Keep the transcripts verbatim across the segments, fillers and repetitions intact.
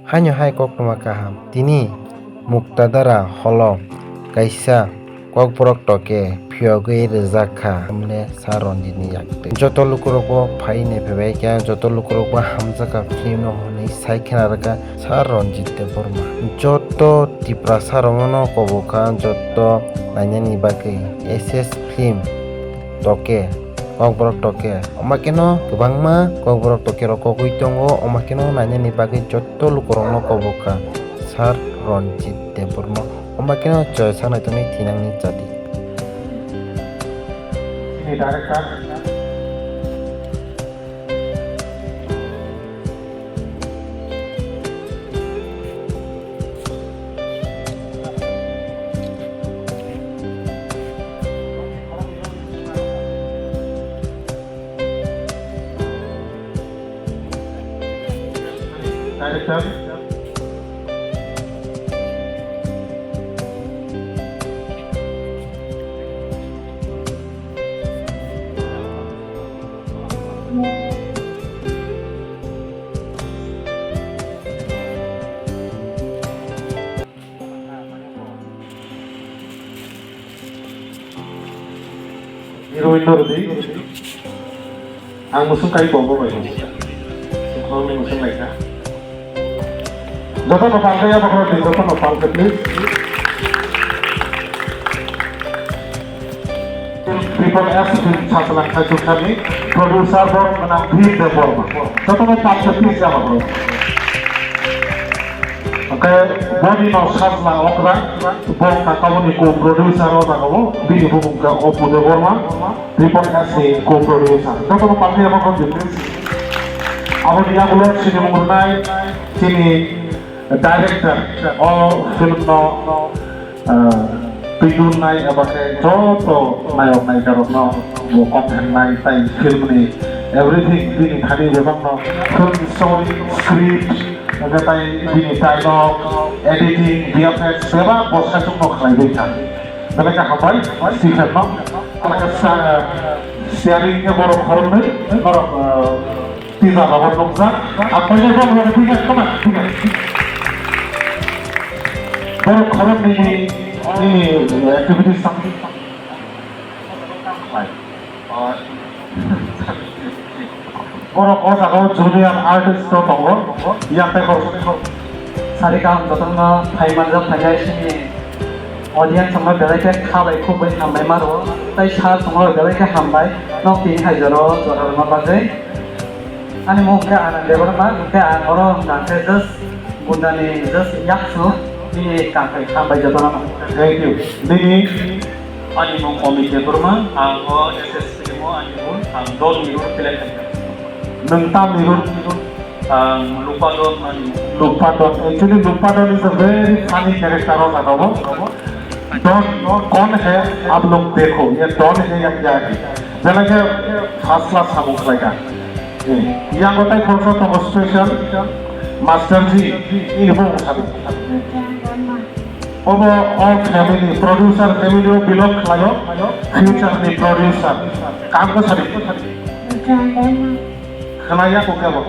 Haino hai koktwma kaham. Tini Muktadara holo kaisa Kokborok toke phiyogwi rwjak kha, hwnle Sir Ranjit ni yak twi. Joto lukurokbo phai naiphaibai kha, joto lukurokbo hamjakha film no hwnwi sai khna rwkha Sir Ranjit Debbarma. Joto Tiprasa rokno kobokha, joto nainani bagwi S S film toke, Kokborok toke. Omakeno kwbangma Kokborok toke rok kogwi tongo, omakeno nainani bagwi joto lukurokno kobokha Sir Ranjit Debbarma. Omakeno choi sanai tongni thinangni chati. Chini director. Director. Heroine no rwdi. Ang musung kai bongo bai. Sungkhorokni musung lai kha. Jotono palkha ya, bokhorok di, jotono palkha, please. Triple S film Sajla Khaisuksa ni producer borok gwnang Bhim Debbarma. Jotono palkha, please, ya, bokhorok. Hwnkhe boni no Sajla okra, bo kakaboni co-producer o jaga o, bini bumung khe Apu Debbarma, Triple S ni co-producer. Jotono palkha ya, bokhorok di, please. Aboni yagulo sinimung rwnai chini director o film no, ah, twidunnai eba khe joto nayok nayikarokno bo kok hennai tai film ni everything bini thani bebakno film story, script, eba tai bini dialogue, editing, V F X bebak bo saichungno khlaiwi kha. Belai khe hambai Stephen no. Belai khe sa-, sharing khe borok khoroknwi norok, ah, Tisa rok nukjak. Ang paisa rok rok thik khe, come on, thik khe. Borok khoroknwi ni, ni activities something. Borok o jaga o junior artist rok tongo. Yang tei borok. Sari kaham jotono phai manjak phainai sini audience rokno belai khe kha bai khuk bai hambai ma rwo. Tei sir rokno belai khe hambai. Nok tini hai jora o jora rwna bagwi. Ani mung khe Anand Debbarma, hwnkhe ang oro hwnkha khe just Bundani just yaksu, nini kangkhai hambai jotono. Thank you. Nini? Ani mung Amit Debbarma, ang o S S film o ani mung, ang Don ni role play khaikha. Nwng tamni role? Ang Lupadon ani mung. Lupadon. Actually, Lupadon is a very funny character o jaga o. Don, कौन है आप लोग देखो, ये Don है या क्या है? Belai khe first class samung khlaikha. Yang o tai khoroksa tongo special Master G, ini bo wng sadi. Obo o family, producer family o belong khlaio, future ni producer. Kaham khe sadi. Khwnaya kok khe bo?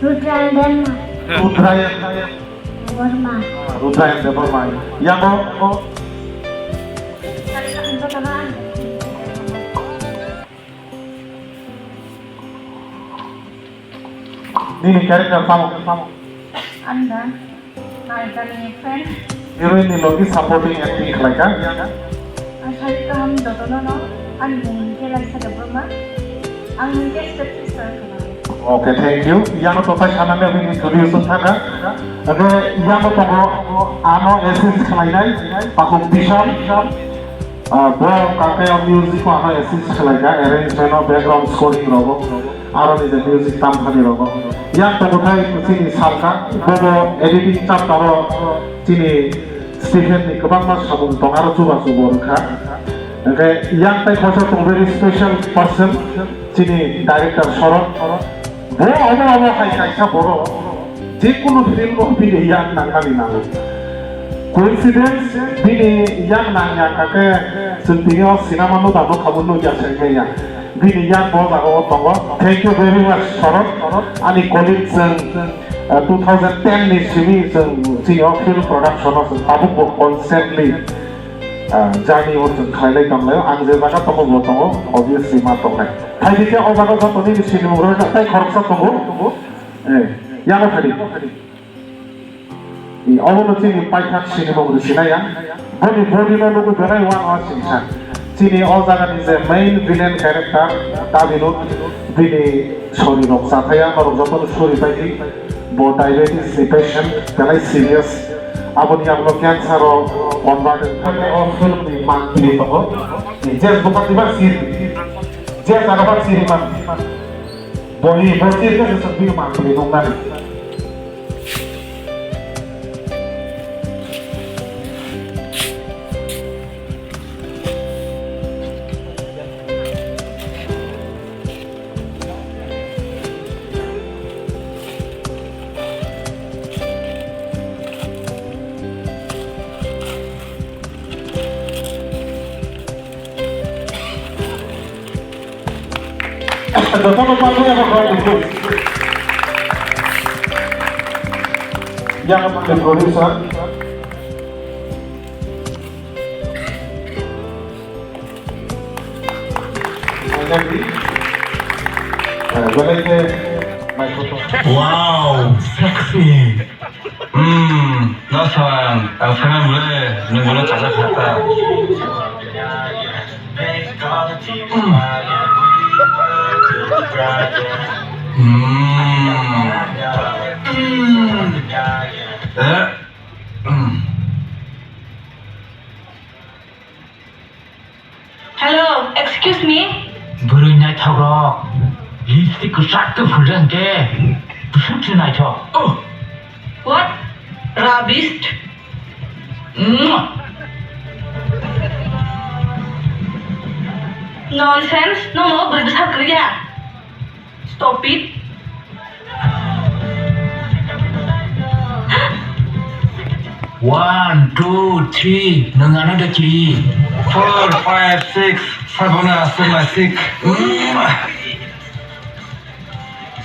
Rudrayan. Rudrayan Debbarma. Yang o, o. Nini character tamo, tamo. Anda, Naikani friend. Heroine ni logi supporting acting khlaikha. Ang sari kaham jotono no, ani mung khe Laisa Debbarma. Ang nung khe step sister khlaio. Okay, thank you. Yang to pai sanani abini introduction thaka. Oke, yang to ano assist khlainai, Pakum Bishal. Ah, bo kakaya music o ano assist khlaikha, arrangement o, background scoring rogo, aro ni je music tamthani rogo. Yang tongo thai chini salka, bobo editing chapter o chini Stephen ni kwbangma samung tong, aro chuba chubo wngkha. Hwnkhe yang tai kosa tong very special person, chini director Sorot. Bo omo omo hai kaisa borok, jekunu film o bini yang nangmani nango. Coincidence bini yang nangya kake chwng tini o cinema no dano khamu nukya sengmaya. Bini yang bo jaga o tongo. Thank you very much, Sorot. Ani colleague chwng Ah, two thousand ten ni simi chwng chini o film production o chwng tabuk bo constantly, ah, journey o chwng khlailai tonglaio. Ang je jaga tongo bo tongo, obviously ma tongnai. Phaidi khe o jaga jotoni sinimung rwjak tai khoroksa tongo. Eh, yago phaidi. Obono chini paithak sinimung rwsinai ya. Boni body no nugwi belai uanw singsa. Chini o jaga ni je main villain character Davinod, bini sori rok chathaya norok jotono suri paidi. Bo diabetes ni patient, belai serious. Aboni yagulo cancer o convert wngkha. O film ni mantri tongo. Je buka diba siri. Je jaga ba siri man. Bo hi, bo siri khe se sokwi mantri nungnani. Jotono pagwi abo kok dikhu. Yang pakai producer. Jadi, eh, balik ke microphone. Wow, sexy. Hmm, no sang, ang sangan bole, nung bole chajak kha ta. Hmm. Hmm. Hmm. Eh. Hmm. Hello, excuse me. Bwrwi naithok rok. Lipstick kwchak khe phulrang khe. Bwswk se naithok. Oh. What? Rubbish. Mwah. Nonsense. Nono bwrwi bwsa kwrwi ya. Stop it. One, two, three, nwng ano da kiri. Four, five, six, seven, ah, seven, six. Mm.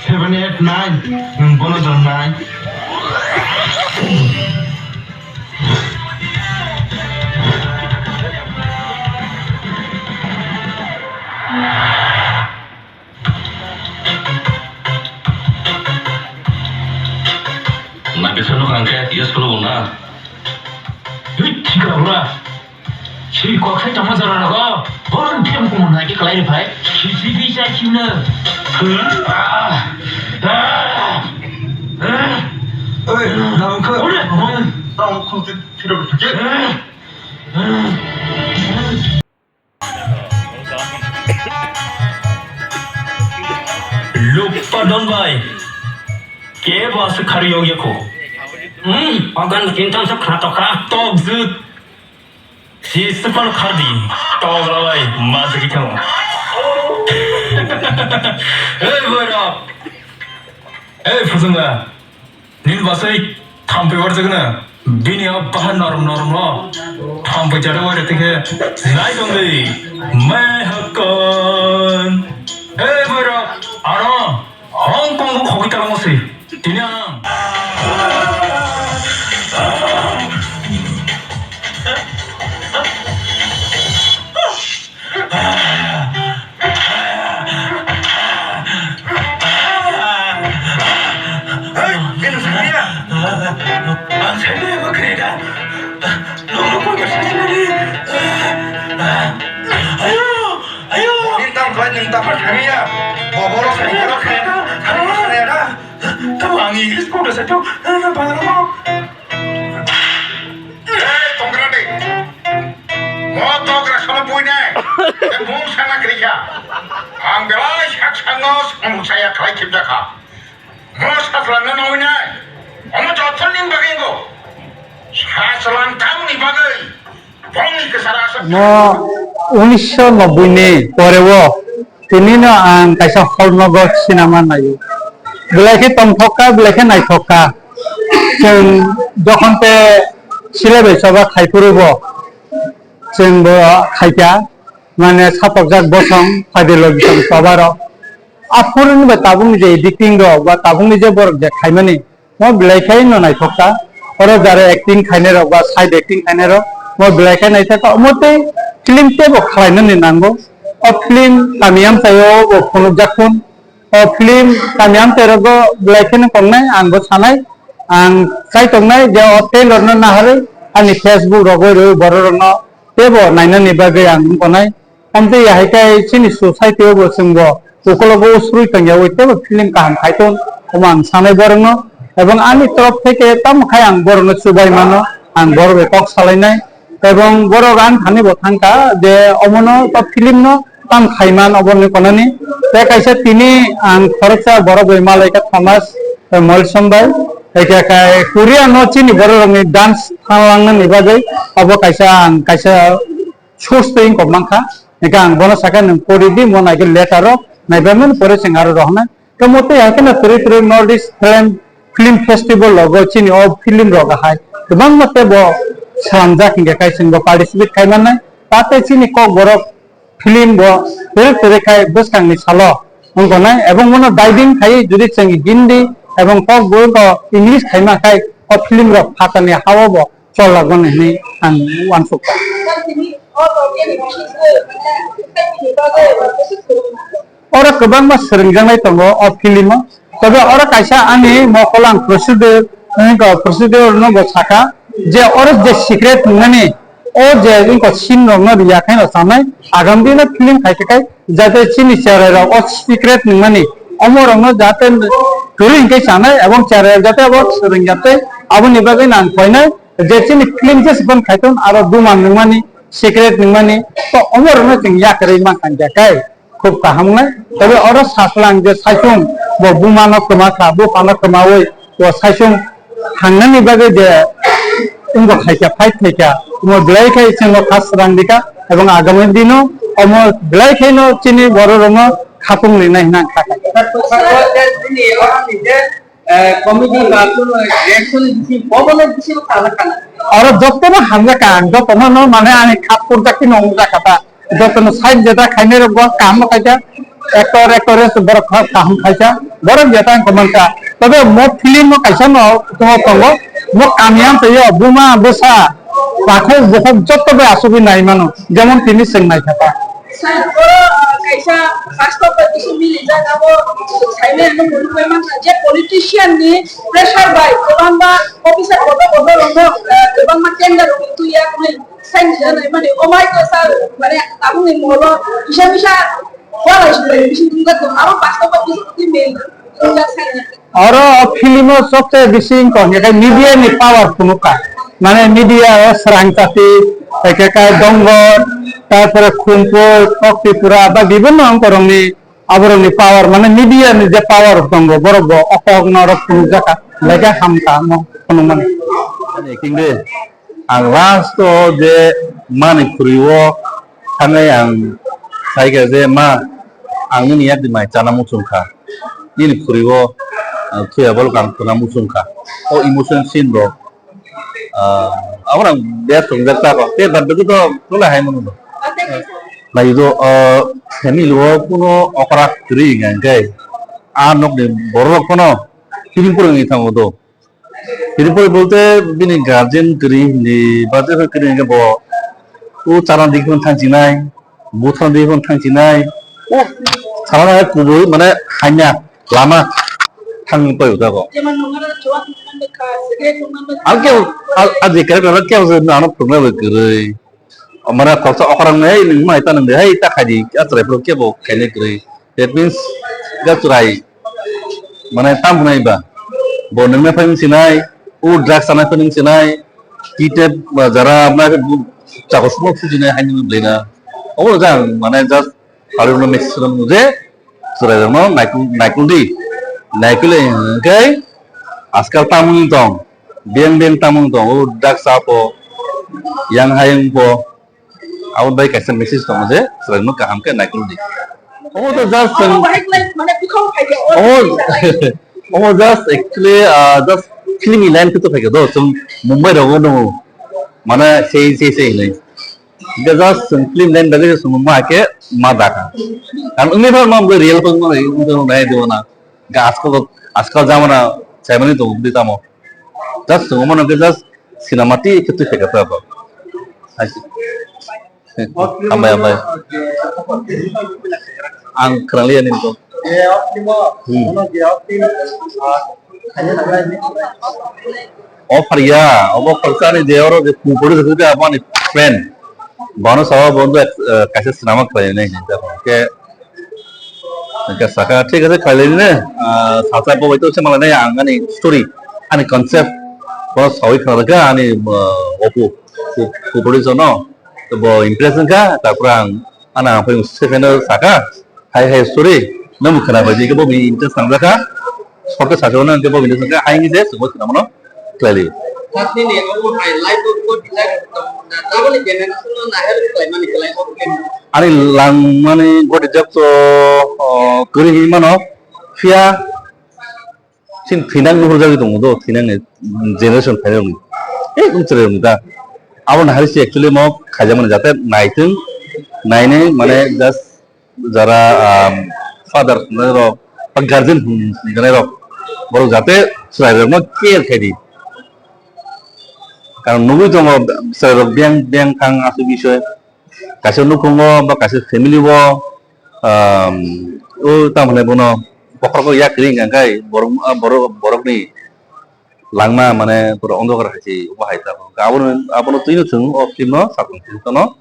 Seven, eight, nine, nwng bono jon nine. Naibisa nukha hwnkhe yes khulukgo na. Hei, thikra ura. Siri kok sai tongma jora rogo. Borom phiyam kumun hai khe kalai ri phai. Sisi kisa sino. Ah. Ah. Ah. Oi, nang kho. Ore. Nang kho phiro phiro. Ah. Ah. Lupa don bai. Kebo aswk kharwi yokya kho. Hmm, ogan tin tam sok khna tokha. Tok jwk. Si super khardi. Tok lalai ma jwk thang. Hey, boy rok. Hey, phusungla. Nini basai thampui warjak na. Bini o bahan norom norom no. Thampui jada wari tike. Nai dong di. Mai hakon. Hey, boy rok. Ano. Hong Kong bo khogwi talangmo se. Tini ang. Hey, keno sakya? Ang sakya ba kaya da? Nung koi ka sakya ni? Ayo, ayo. Nung tang koi nung tang koi sakya. Boboro sakya, boboro sakya. Sakya da. Tamo ang English pura sakya. Ana baro. Hey, tongkra de. Mo tokra sono puinai. Te mung sana krikha. Ang belai sak sango samung saya khlai khibjakha. Mo sajlangna nangwi nai. Omo jothon ning bagwi wngo. Sajlang tamni bagwi. Bongni kwchara aswk. Mo unisho nobboi ni pore o tini no ang kaisa Hornogor cinema naio. Belai khe tongthok kha, belai khe naithok kha. Chwng jokhon te Silai bai choba khai phuru bo chwng bo khai kha. Mane sapokjak bosong, phaidi logi tong choba rok. Aphuru ni ba tabuk ni je editing rok, ba tabuk ni je borok je khaimani, mo belai khai no naithok kha. Oro jara acting khainai rok ba side acting khainai rok mo belai khai naithok kha. Omo tei film tebo khlainani nango. O film kami amchaio bo phunukjak khun. O film kami amchai rogo belai kheno tongnai, ang bo sanai, ang chai tongnai je o trailer no naharwi ani Facebook rogo rwi borok rokno tebo nainani bagwi ang wngkha nai. Amtwi hai khe chini society o bo chwng bo ukologo o srwi tongyawi tebo film kaham khai tong, omo ang sanai borok no. Ebong ani torof theke tamo khai ang borok no chubai mano, ang borok bai kok salai nai. Ebong borok ang thani bo thangkha je omono to film no tam khaiman oborni konani. Tei kaisa tini ang khoroksa borok bai malaikha Thomas, eh, Molsom bai. Eke kai Korea no chini borok rokni dance thanglangna ni bagwi obo kaisa ang kaisa source tei wngkok mankha. Eke ang bono sakha nwng pori di mo naikhe letter o naibaimani pore chwng aro rohornai. Tamo tei hai kheno kwrwi kwrwi North East Film, Film Festival rogo chini o film rok hai kwbangma tei bo swnamjak hinkhe khai chwng bo participate khai mannai. Ta tei chini Kokborok film bo kwrwi kwrwi khai bwskangni salo wngkha nai, ebong bono dubbing khai jodi chwng Hindi ebong Kokborok English khai ma khai o film rok phatani ha-o bo chol lagmani hinwi ang uansukha. Oro kwbangma swrwngjaknai tongo o film o, tobe oro kaisa ani mokol ang procedure, wngkha procedure no bo sakha je oro je secret wngnani o je wngkha scene rok no riya khe no sanai agam dino film khai khe khai jate chini cherai rok o secret wngnani omo rok no jate kwrwi hinkhe sanai ebong cherai rok jate abo swrwng jate aboni bagwi nang khlainai. Je chini film je sipon khaitun aro buma nungmani, secret nungmani, to omo rokno chwng yakarwi mankha khe kai khub kaham wngnai. Tobe oro saslang je saichung bo buma no kwma kha, bupha no kwmawi bo saichung thangnani bagwi je wngbo khaikha, fight khaikha, omo belai khai chwngno kha swrang dikha, ebong agami dino omo belai khaino chini borok rokno khapung rinai hwnwi ang kha kha. Eh, comedy ba kuno reaction bisi, bobono bisi no kala kala. Oro jotono hamjak ang, jotono no mane ani khap purjak khe no wngjakha ta. Jotono side jeta khainai rok bo kaham no khaikha, actor actress borok kha-, kaham khaikha, borok jeta ang kwmang kha. Tobe mo film no kaisa no tongo tongo, mo kami ang tei yo, buma bwsa, takhuk bukhuk joto bai asugwi nai mano, jemon tini chwng nai kha ta. Sir, oro, ah, kaisa bastob bai kisa milijak, abo saimanya no mwnwi pai mankha je politician ni pressure bai kwbangma officer kotor kotor rokno, ah, kwbangma tender rok tuya hwnwi saimanya nai mani. Omai to sir, mane tabukni moholo kisa kisa walai subai bisi nungjak tongo. Abo bastob bai kisa twi mil nungjak saimanya. Oro o film o sobse bisi wngkha hwnkhe media ni power phunukha. Mane media o Srang Chati, hai khe kai Dongor, tarpore Khumpui, Kok Tripura, ba bibinno wngkorokni aborokni power, mane media ni je power tongo, borok bo o kok norok phunukjakha, belai khe hamkha omo phunukmani. Ani acting de. Ang last o je mani khuri o thangwi ang sai kha je, "Ma, ang nini yakni mai chana muchung kha, nini khuri o, ah, thuya bolok ang thwna muchung kha." O emotion scene rok, ah, abo ang best wngjak ta kho. Tei bad baki to tula hai mano. Nai do, ah, family o kuno okra kwrwi hwnkha hwnkhe a nokni borok rok phano kiring purungwi thango do. Tripuri bolte bini guardian kwrwi hwnwi, birthday kwrwi hwnkhe bo o chana di phano thangchinai, buthana di phano thangchinai, o chana kubui mane hanya lama thangwi paio jago. Ang kebo, a, a je character kebo se ano phunuknai bai kwrwi. O mane khoroksa okra wngnai, "Hey, nwng mai ta nwng de, hey, ta khai di," a chwrai phuru kebo khainai kwrwi. That means, ga chwrai, mane, tam hwnai ba? Bo nwngna phai sinai, o drugs sanai phai sinai, ki tep, ba, jara, ma, chakos mo phuji nai, haini belai na. Obo jang, mane, just, phalwi no message no muje, chwrai rokno naikul, naikul di. Naikul hwnkhe, askal tamung tong, beng beng tamung tong, o drugs apo, yang hayung po, Abo bai kaisa message tongo je, chwraino kaham khe naikoldi. Omo to just chwng, omo, omo just actually, ah, just film ni line khe to phaikha do, chwng Mumbai rogo no, mane sei, sei, sei hinwi. Hingke just chwng film line bagwi se chwng ma khe ma dakha. Ang wngwi phano ma real phano ma nai, wngwi phano nai dibo na. Hingke askal, askal jamana Saimani tongo bwdwi tamo. Just tongo mano khe just sinamati khe twi phaikha ta ba. Hambai, hambai. Ang khwnaliya nini kok. Hmm. Offer ya, obo khorsa ni je oro je kupuri je khuja aboni friend. Bono sawa bondo, eh, kaisa sinama khlainai hinka. Ke, hinka saka, thik ase, khlainai ne. Ah, sasa bo bai to se malai ani story, ani concept. Bono sawi khna ani, ah, opu. Ku-, kupuri jono. To bo impress wngkha, tarpore ang, ano ang phai second o saka, hai hai story, nang bo khna bai di, bo bini interest nang jakha, short khe sajakno, hwnkhe bo bini sakha, hai hwnwi se, chwngno khna mano, khlai di. Sakni ni omo hai life of God desire, aboni generation no nahar khlai mani khlai obo khe. Ani langmani God desire to, o, kwrwi hinwi mano, phiya, Chini thinang nuhur jagwi tongo do, thinang ni generation phairokni. Ekdom chwrairokni da. Abo nahari se actually mo khaijakmani jate naitwng, nainai mane just jara, um, father rok ba guardian hinwi rok borok jate chwrairokno care khai di. Karon nugwi tongo chwrairok biyang biyang thang aswk bisoi. Kaisa nukhungo ba kaisa family o, um, o tamo hinwi bono bokhorok yak ring kha khai borok, ah, borok, borokni langma mane pura ondokar hai se obo hai ta. Abono, abono twino chwng o film no sakang chwng tono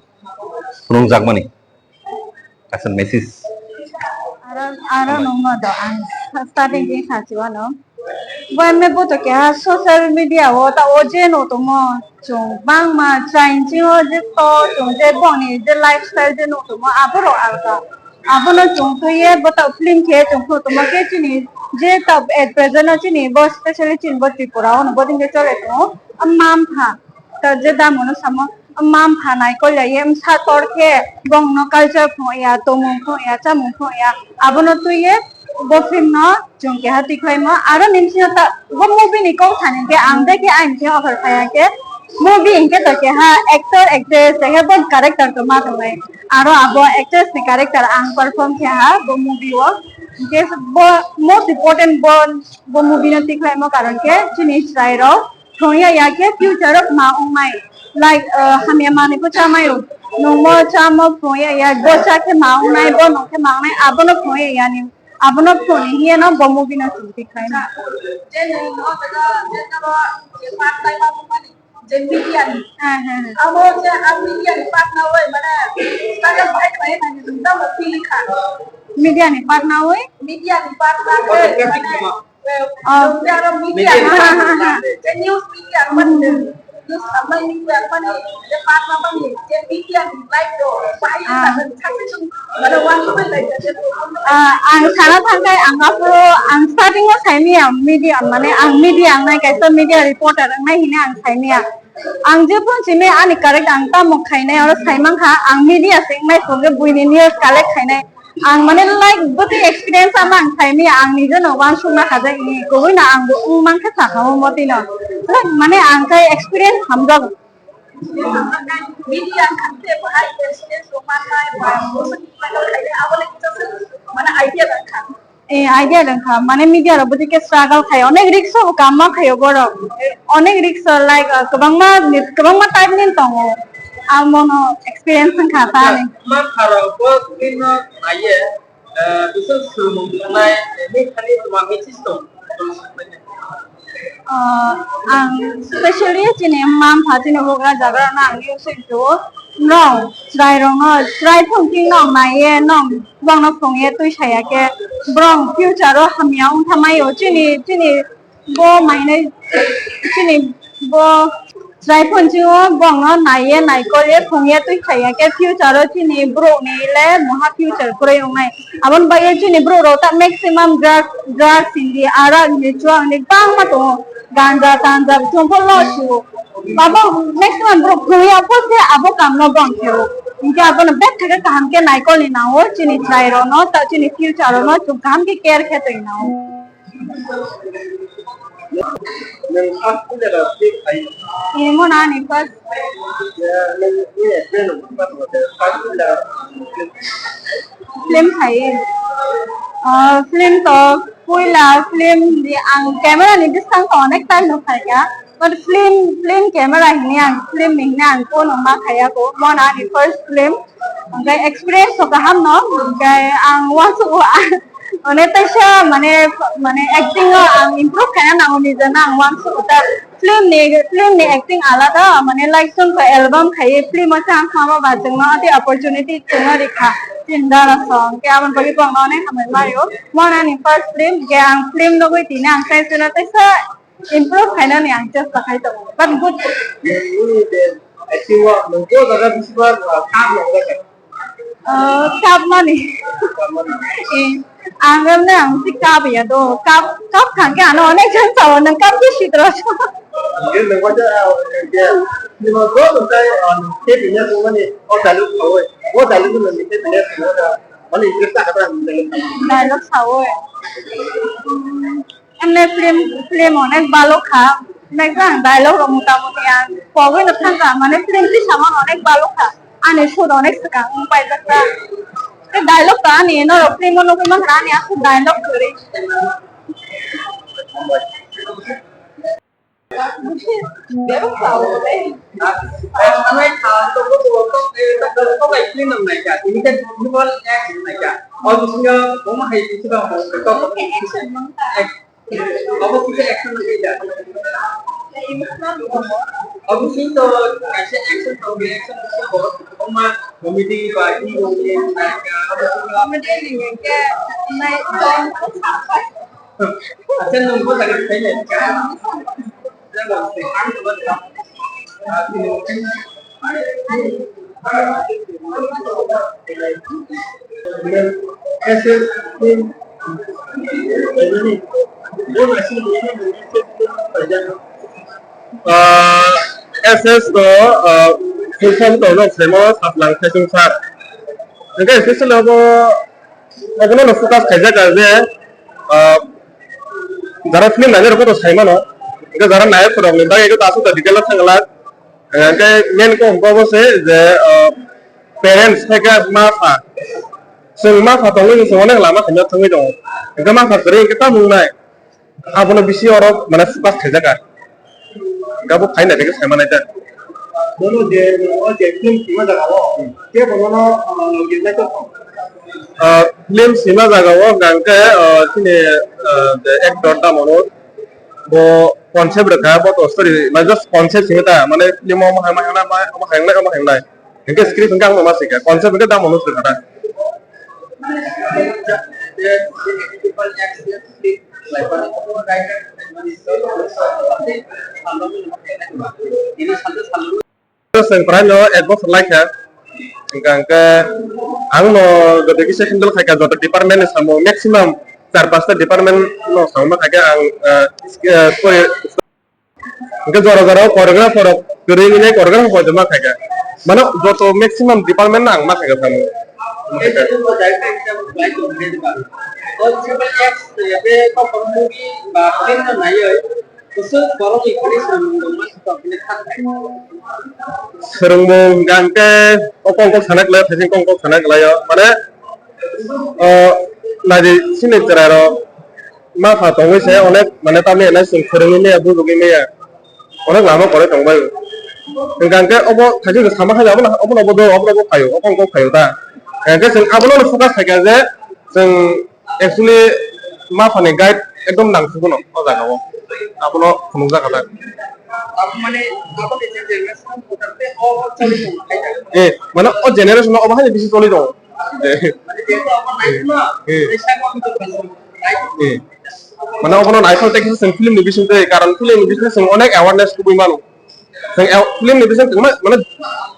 phunukjakmani kaisa message. Aro, aro nungno do ang starting din sachi wano. Bo M A bo to keha social media o ta o je no tongmo chwng bangma chain ching o je to chwng je bongni je lifestyle je no tongmo aborok alka. Abono chwng twi ye bo ta film khe chwng phu tongmo khe chini je ta at present o chini bo specially chini bo Tripura o no bo din khe chole tongo. Am mam pha ta je damo no samo. Mma mpha naikol ya, ye msa tor khe bongno culture phunuk ya, tongmung phunuk ya, chamung phunuk ya, abono twi ye bo film no chwng keha tikhlaimo. Aro ni bisingo ta bo movie ni kok thani khe ang de khe aini khe offer phai ya khe movie hinkhe to keha actor, actress, tei khe bo character to ma tongnai. Aro abo actress ni character ang perform khe ha bo movie o. Hinkhe bo most important bo, bo movie no tikhlaimo karon khe chini chwrai rok thwngya ya khe future o ma wngnai. Like, uh, hamya manwi pho chamai o. Nungmo chamo phwngya ya, bo cha khe ma wngnai, bo nung khe ma wngnai, abono phwngya yani. Abono phwngya hiya no bo movie no chwng tikhlai na. Je nwng no jaga, je jaga, je part time abo mani, je media ni. Ha, ha, ha. Amo je a media ni part na oi, mane, struggle bai bai na ni, nung tamo feel kha. Media ni part na oi? Media ni part na oi, mane, Ah, ang sana thangkai ang aphuru ang starting o saimaya media mane ang media ang nai kaisa media reporter ang nai hini ang saimaya. Ang je phone simi ani correct ang tamo khainai oro saimang kha ang media sing nai phone buini news collect khainai. Ang mane like bwtwi experience ama ang saimaya ang nije no uansukna khajakni kubui no ang bo wng mankha sakha o motwi no like mane ang khai experience hamjak. Eh, idea dang kha mane media rok bwtwi khe struggle khai onek risk o kam ma khaio borok onek risk o like kwbangma kwbangma type ni tongo. Ang bono experience wngkha ta ani. Ma pharok bo bini no naiye. Eh, bising swrwngmung tongnai, eh, ni thani tongma message tong? Ah, ang specially chini mma mpha chini bugra jaga rokno ang news soi rw, nong chwrai rokno chwrai phone tin nong naiye nong bongno phone ye twi saya khe borok future o hamya wng tha mai o chini chini Bo mainai chini bo chwrai phone chini o bongno naiye naikol ye thung ye twi khaiya khe future o chini borok ni le moha future kwrwi wngnai. Aboni bagwi chini borok rok ta maximum drugs, drugs hinwi arak hinwi chuwak hinwi bangma tongo. Ganja tanja chwng pho lo su. Abo maximum borok thung ya pho se abo kam no bong khe o. Hinkhe abono bek khe kaham khe naikol ni nang o chini chwrai rok no ta chini future rok no chwng kaham khe care khe twi nang o. Nwng first film film khai? Imo na ni first. Ya, nwng ni friend rok first film film khai. Film khai. Ah, film to Puila film di ang camera ni bwskango onek time no khaikha. But film, film camera hini ang, film ni hini ang kono ma khaiya ko. Mo na ani first film. Hingke experience to kaham no. Hingke ang wansuk o, one teisa mane, mane acting o ang improve khaina nango nijena ang wansuk o ta. Film ni, film ni acting alada, mane like chwng khe album khaiwi film o chang kha, omo ba chwngno tei opportunity chwngno rikha. Chini dara song, tei aboni bagwi bo ang onek hambai mario. Mo ani first film, je ang film nugwi tini ang sai chwngno teisa improve khainani ang chesta khai tongo. But good. Acting o nwng bo jaga bisi bar, ah, cup nang jakha? Ah, cup mani. Cup mani. Eh, ang emne ang si cup ya do. Cup, cup khangke ano onek jan sao, nwng cup bisi tro. Ye nwng waja, ah, ye. Nwng bo nwng tai, ah, ke binya nwng mani, o dalu sao, o dalu nwng ke binya sao, mani interest ta kata nwng dalu. Dialogue sao. Emne film, film onek balok kha. Onek jang dialogue rok mota moti ang pogwi no thangkha. Mane film ti saman onek balok kha. Ani sut onek swkang wng paijak kha. Tei dialogue ta ani norok film o nugwi mankha ani aswk dialogue kwrwi. Obo kisa action no kisa. Obo kisa to kaisa action to reaction to bo oma comedy ba hero ni naika. Comedy ni ke nai. Acha nung bo lagi khaile. Ah, S S to, ah, full form to no semo saplang khaisung sir. Hingke especially abo, abono no focus khaijak je, ah, jara film nainai rok to saimano, hingke jara nayok rok ni bagwi to aswk to detail o thangla. Hingke main ko hwnba bo se je, ah, parents hai khe ma pha. Chwng ma pha tongwi chwng onek lama khaina thangwi tongo. Hingke ma pha kwrwi hingke tamo wngnai. Abono bisi oro mane focus khaijak kha. Hingke abo phaina tei khe sai manai ta. Bono je, o je film sima jaga o, kebo bono, ah, lignai tong? Ah, film sima jaga o hingke, ah, chini, ah, je actor tamo no bo concept rwkha, bo to story, mane just concept simi ta, mane film o omo hai, omo hai, omo hai, omo hai. Hingke script hingke ang ma sika, concept hingke damo no sika ta. Chwng prai no ek bosor lai kha, hingka hingke ang no joto kisa handle khai kha, joto department ni samung maximum char pasta department no samung khai kha ang, ah, ah, koi, hingke jora jora o choreographer rok kwrwi hwnwi choreographer koitoma khai kha, mano joto maximum department no ang ma khai kha samung. Swrwngmung hingka hingke o kong kok sana kwlai, thaising kong kok sana kwlai o. Mane, o, naidi sini chwrai rok ma pha tongwi se onek, mane, tamni hwnai chwng swrwngwi maya, bujugwi maya. Onek lama kwrwi tong bai. Hingka hingke obo thaising sama hai abono, obono bo do, obono bo phaio, o kong kok phaio ta. Hingke chwng abono focus khai kha je chwng actually ma phani guide ekdom nangkukno o jaga o. Abono phunukjak kha ta. Abo mane, abo ni je generation, eh, mane o generation o obo hai bisi choli tongo. Eh. Eh. Eh. Mane obono naithok tei kisa chwng film ni bising twi, karon film ni bising chwng onek awareness kubui mano. Chwng film ni bising kwbangma, mane,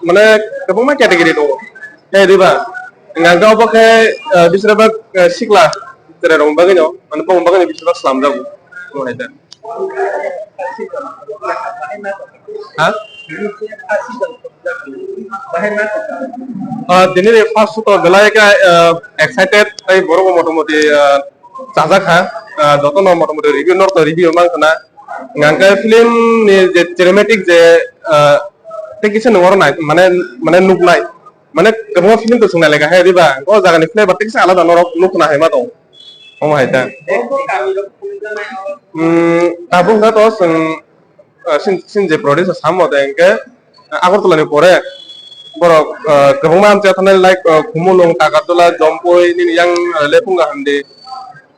mane kwbangma category tongo. Tei riba, hwnka hwnkhe obo khe, ah, bisra bak, ah, sikla chwrairokni bagwino, mane bongni bagwino bisra bak slamjago. Omo hai ta. Ha? Ah, tini ni first show to belai khe, ah, excited tei borok bo motamoti, ah, chajak kha, ah, jotono motamoti review norok to review mang khna. Hwnka hwnkhe film ni je cinematic je, ah, tei kisa nung oro nai, mane, mane nuknai. Mane kwbangma film to chwng nailai kha hai, diba? O jaga ni flavor tei kisa alada norok nukna hai ma tong. Omo hai ta. Hmm, tabuk na to chwng, ah, sin, sin je producer samo de hwnkhe, ah, Agartala ni pore borok, ah, kwbangma amchai thanai like, ah, Khumulwng, Takarjala, Jampui, nini yang, ah, Lephunga Handi,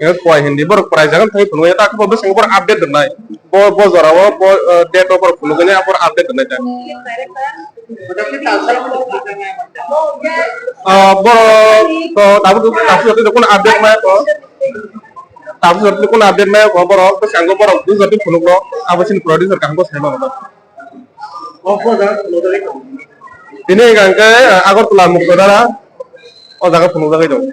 eh, Khowai Handi, borok prai jaga thangwi phunukya, ta khe bo bwskango borok update rwnai. Bo, bo jora o, bo, ah, date o borok phunukya, borok update rwnai ta. Ah, borok to tabuk, tabuk jotoni kuno update maya ko. Tabuk jotoni kuno update maya ko borok, bwskango borok bujor di phunukno, abo chini producer kaham khe saimano. Tini hwnkha khe, ah, Agartala Mukdadara, o jaga phunukjagwi tongo.